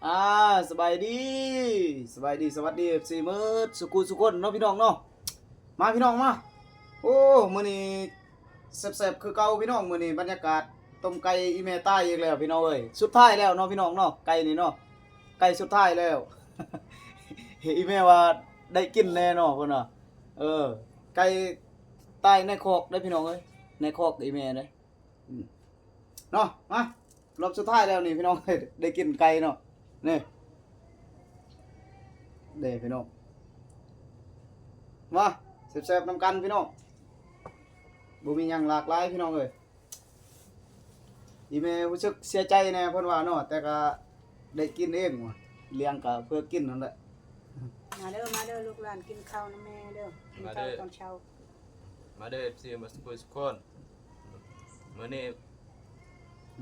ອ່າ ສະບາຍດີ ສະບາຍດີ ສະຫວັດດີ ເອັຟຊີ ໝົດສຸຄູ່ສຸຄົນເນາະພີ່ນ້ອງເນາະ. ມາພີ່ນ້ອງມາ. ໂອ້ ມື້ນີ້ແຊບໆຄືເກົ່າພີ່ນ້ອງ. ມື້ນີ້ບັນຍາກາດຕົ້ມໄກ່ອີ່ແມ່ຕາຍອີກແລ້ວພີ່ນ້ອງເອີຍ. ສຸດທ້າຍແລ້ວເນາະພີ່ນ້ອງເນາະ ໄກ່ນີ້ເນາະ ໄກ່ສຸດທ້າຍແລ້ວ. ອີ່ແມ່ວ່າໄດ້ກິນແນ່ເນາະເພິ່ນວ່າ. ເອີ ໄກ່ຕາຍໃນຄອກເດ້ພີ່ນ້ອງເອີຍ ໃນຄອກອີ່ແມ່ເດ້. ອືມ ເນາະ ມາ ລອບສຸດທ້າຍແລ້ວນີ້ພີ່ນ້ອງ ໄດ້ກິນໄກ່ເນາະ ນີ້ເດ້ພີ່ນ້ອງ. ມາແຊບໆນຳກັນພີ່ນ້ອງ. ບໍ່ມີຫຍັງຫຼາກຫຼາຍພີ່ນ້ອງເອີຍ. ອີ່ແມ່ຮູ້ສຶກເສຍໃຈແດ່ເພິ່ນວ່າເນາະ ແຕ່ກະໄດ້ກິນເອງວ່າ ລ້ຽງກະເພື່ອກິນຫັ້ນແຫຼະ. ມາເດີ ມາເດີ ລູກຫຼານກິນເຂົ້ານຳແມ່ເດີ ກິນເຂົ້າຕອນເຊົ້າ. ມາເດີ ເອັຟຊີ ໝົດສຸຄູ່ສຸຄົນ. ມື້ນີ້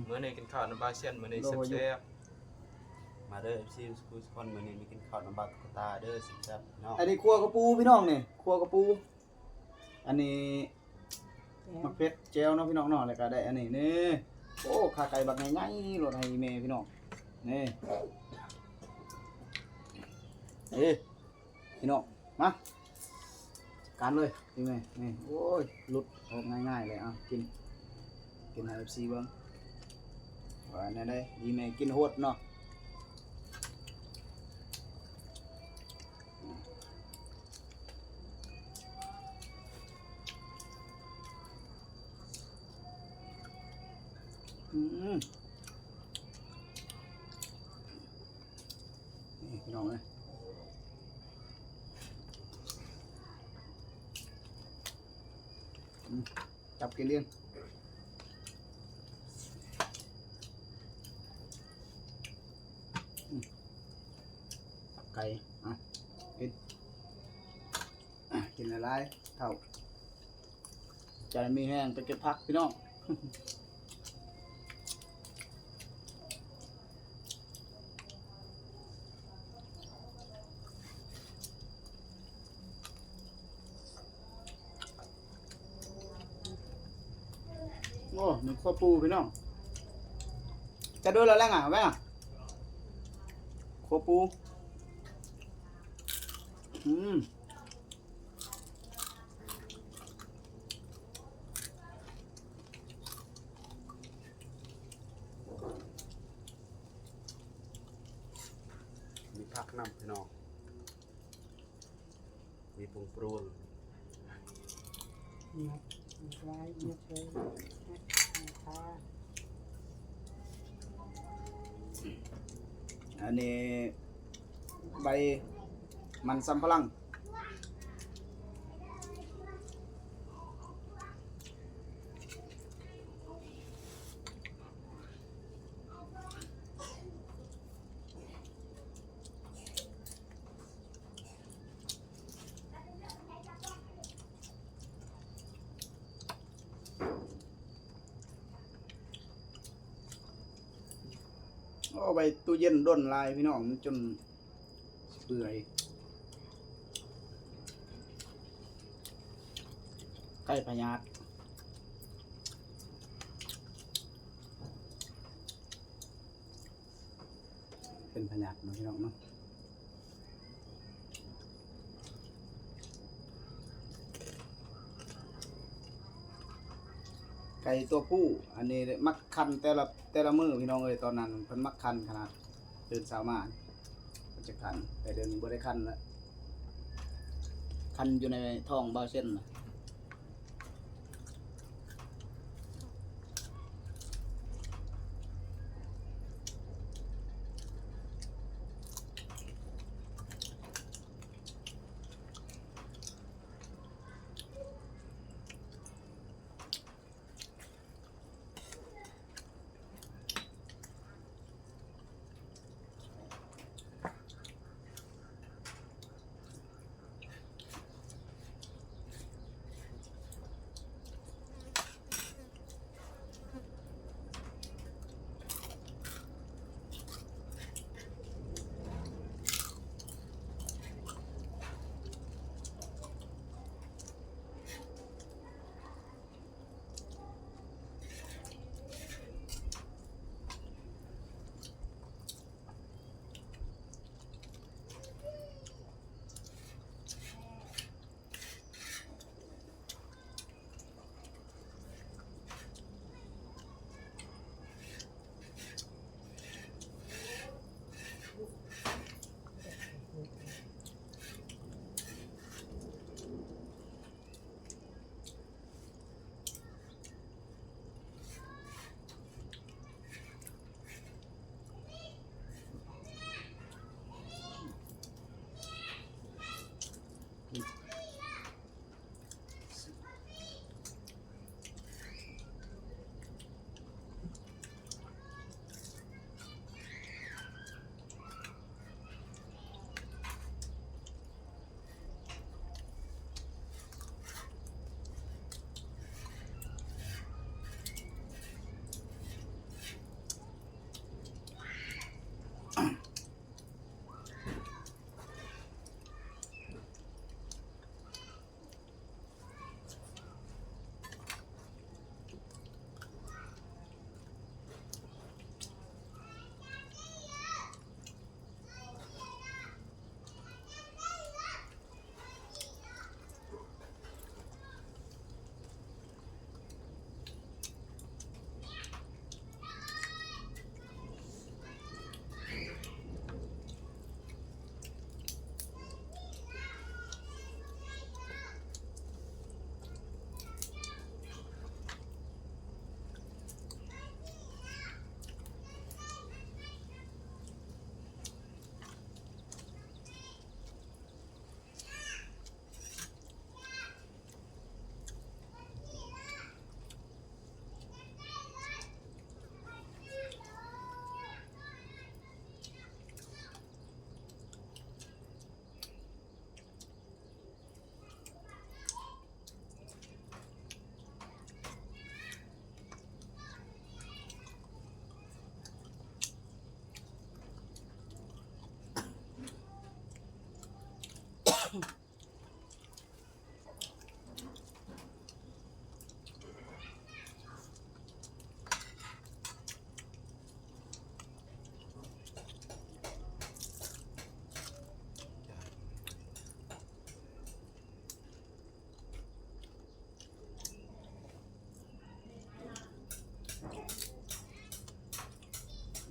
ມື້ນີ້ກິນເຂົ້ານຳບ່າວຊຽນ ມື້ນີ້ແຊບໆ. ມາເດີ ເອັຟຊີ ໝົດສຸຄູ່ສຸຄົນ. ມື້ນີ້ມາກິນເຂົ້ານຳບ່າວຕຸກກະຕາເດີ ແຊບໆເນາະ. ອັນນີ້ຂົ້ວກະປູພີ່ນ້ອງນີ້ ຂົ້ວກະປູ. ອັນນີ້ໝາກເຜັດແຈ່ວເນາະພີ່ນ້ອງເນາະ. ແລ້ວກະໄດ້ອັນນີ້ ນີ້ ໂອ້ ຂາໄກ່ບັກໃຫຍ່ໆ ໂລດໃຫ້ອີ່ແມ່ພີ່ນ້ອງ ນີ້. ເອີ ພີ່ນ້ອງ ມາຈັດການເລີຍອີ່ແມ່. ນີ້ ໂອ້ຍ ຫຼຸດອອກງ່າຍໆເລີຍ. ເອົາ ກິນ ກິນໃຫ້ເອັຟຊີເບິ່ງວ່າແນວໃດ. ອີ່ແມ່ກິນໂຫດເນາະ. ອືມ ນີ້ພີ່ນ້ອງເອີຍ ອືມ ຈັບກິນເອງ. ອືມ ຕັບໄກ່ ອ່ະ ກິນ ອ່ະ ກິນຫຼາຍໆ ເຖົ້າ ໃຈມີແຮງໄປເກັບຜັກພີ່ນ້ອງ. ໂອ້ ມີຂົ້ວປູພີ່ນ້ອງ. ຈະໂດນແລ້ວແຫຼະ ຫຍັງຫວະ ຂົ້ວປູ. ອືມ ມີຜັກນຳພີ່ນ້ອງ. ມີຜົງປຣວນ ອັນນີ້ໃບມັນສຳປະຫຼັງ. ໂອ້ ໄວ້ຕູ້ເຢັນດົນຫຼາຍພີ່ນ້ອງ ມັນຈົນເປື່ອຍ ໄກ່ພະຍາດ. ເປັນພະຍາດເນາະພີ່ນ້ອງເນາະ. ໄກ່ຕົວຜູ້ ອັນນີ້ມັກຄັນແຕ່ລະ ແຕ່ລະມື້ພີ່ນ້ອງເອີຍ. ຕອນນັ້ນເພິ່ນມັກຄັນຂະໜາດ ຕື່ນເຊົ້າມາ ເພິ່ນຈະຄັນ ແຕ່ດຽວນີ້ບໍ່ໄດ້ຄັນລະ ຄັນຢູ່ໃນທ້ອງບ່າວເຊັນນະ. ອ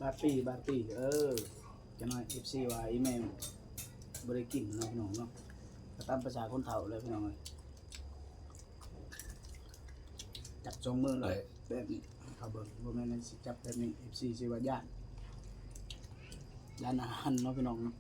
ບາດປີ້ ບາດປີ້ ເອີ ຈັກໜ້ອຍເອັຟຊີວ່າອີ່ແມ່ບໍ່ໄດ້ກິນເນາະ ພີ່ນ້ອງເນາະ ກໍຕາມພາສາຄົນເຖົ້າແຫຼະ ພີ່ນ້ອງເອີຍ. ຈັບສອງມືເລີຍແບບນີ້ ເຂົາເບິ່ງ ບໍ່ແມ່ນຊິຈັບແບບນີ້ ເອັຟຊີຊິວ່າຢ້ານ ຢ້ານອາຫານເນາະ ພີ່ນ້ອງເນາະ.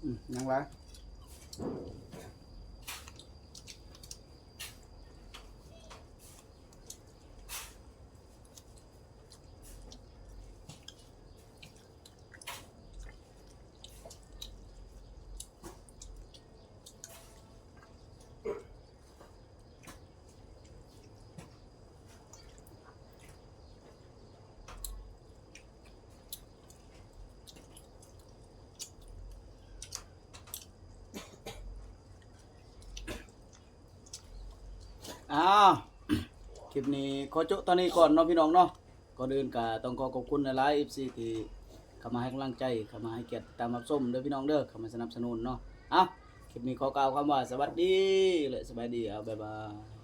ອືມ ຍັງຫຼາຍ. ອ້າວ ຄລິບນີ້ຂໍໂຈະເທົ່ານີ້ກ່ອນເນາະ ພີ່ນ້ອງເນາະ. ກ່ອນອື່ນກໍຕ້ອງຂໍຂອບຄຸນຫຼາຍໆ ເອັຟຊີ ທີ່ເຂົ້າມາໃຫ້ກຳລັງໃຈ ເຂົ້າມາໃຫ້ກຽດຕິດຕາມຮັບຊົມເດີ ພີ່ນ້ອງເດີ ເຂົ້າມາສະໜັບສະໜູນເນາະ. ເອົ້າ ຄລິບນີ້ຂໍກ່າວຄຳວ່າສະຫວັດດີ ແລະ ສະບາຍດີ. ເອົາ ບາຍບາຍ.